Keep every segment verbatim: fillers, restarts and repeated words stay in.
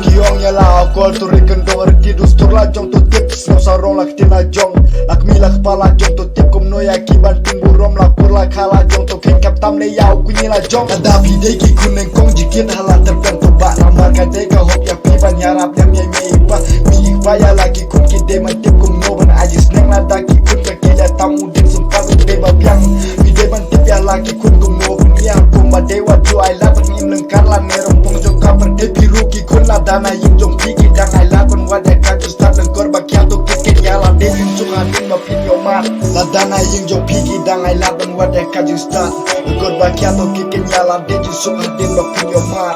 Ki ong ïa la akor, to ri kyndong, riti dustur la jong, to tip sngewsarong la kti la jong, la kmie la kpa la jong, to tip kumno ïa ki ban pynburom, la kur la kha la jong, to kheiñ kham tam ne ïa u kñi la jong. Lada phi dei ki khun nyngkong, jingkit ha la tyrpeng, to bah namar ka dei ka hok ïa phi ban ïarap ïa mei mei i pa. Mei i pa ïa la ki khun ki dei ban tip kumno ban ai jingsneng, lada ki khun ka kila tam u ding sumpat u dei ba biang. Phi dei ban tip ïa la ki khun kumno ban ïa kumba dei wat ju ai lad ban im lyngkar lane rympung jong ka pyrthei. Phi ruh ki khun lada na ïing jong phi ki dang ai lad ban wad ïa ka jingstad, lyngkor ba kiar to kit kit ïa la dei jingsuk hadien ba phin ïoh mad. Lada na ïing jong phi ki dang ai lad ban wad ïa ka jingstad, lyngkor ba kiar to kit kit ïa la dei jingsuk hadien ba phin ïoh mad.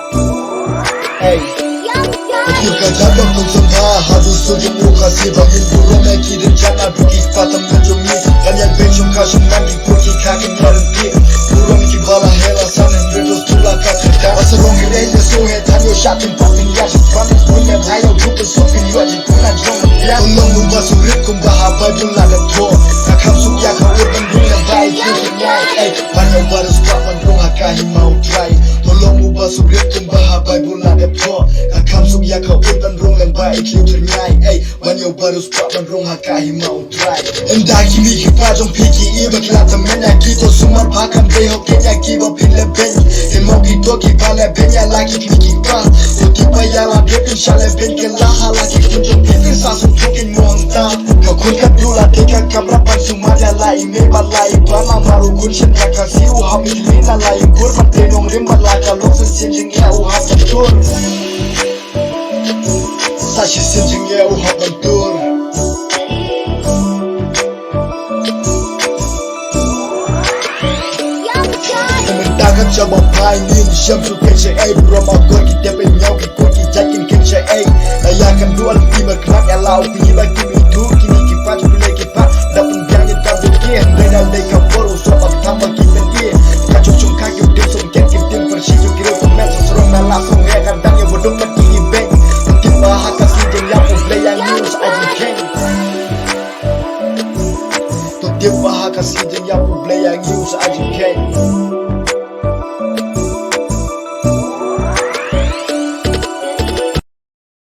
Hey. Ïa ka jaka kong sngewbha haduh shu jong u Khasi ba ngin burom ïa ki dei jana du ki patam na jong ngi. Kan ïa beng shong ka shong man ki pur ki kha ki ïa renti. Burom ki ba la heh la san hynriew dollars tu la ka kata. Asa rong hynrei ïa so heh than ïoh sha tin pat tin ïa shi pan tin pun ïa bhai ïa u dup so pin ïoh ji pun la jong. Ïa long u ba shu rit kumba ha Baibl la dep thoh. Ka kham suk ïa ka ur ban rung ïa bai ki suk ïa. Ey, ban ïa u ba rus pa ban rung ha ka hima u Trai. To long u ba shu rit kumba ha Baibl la dep thoh. Ka kham suk ïa ka ur ban rung lem bai ki u tyrñai. Ey, ban ïa u ba rus pa ban rung ha ka hima u Trai. Ynda ki mei ki pa jong phi ki i ba ki la tymmen ïa ki, to sumar ba kam dei hok ïa ki ba phi leh beiñ. Ym mo ki to ki ba leh beiñ ïa la ki mei ki pa. To ki ba ïa la dei phin shah leh beiñ ki la ha la ki khun jong phi phin sa suk to ki mo hangta. Ka khun ka du la dei ka kamra ban sumar ïa la i mei ba la i pa, namar u khun shen ka Khasi u hap i mei na la i kur ban dei nongrim ba la ka long shisien jingeh u hap ban tur. Sa shisien jingeh u hap ban tur. Mynta ka jaka ba phai ngin shem shu kein shaei, burom akor ki tep ïa nyaw, ki kur ki jait kin kein shaei. La ïa kan duh al phi mar khnat ïa la u phi ba ki mei tu ki ni ki pat ki le ki pat. Da pynbiang ïa da du ki hynrei da dei ka por u sop ba tam ba ki pynïaid. Ka jong jong ka ki u dim sum ken ki dim pyrshit jong ki riew pynmet sa srong na la srong ïa ka dang ïa ba dum ba ki i beng. Tip ba ha ka si jong ïa u Blei ïa ngi u sa ai jingkheiñ. To tip ba ha ka si jong ïa u Blei ïa ngi u sa ai jingkheiñ.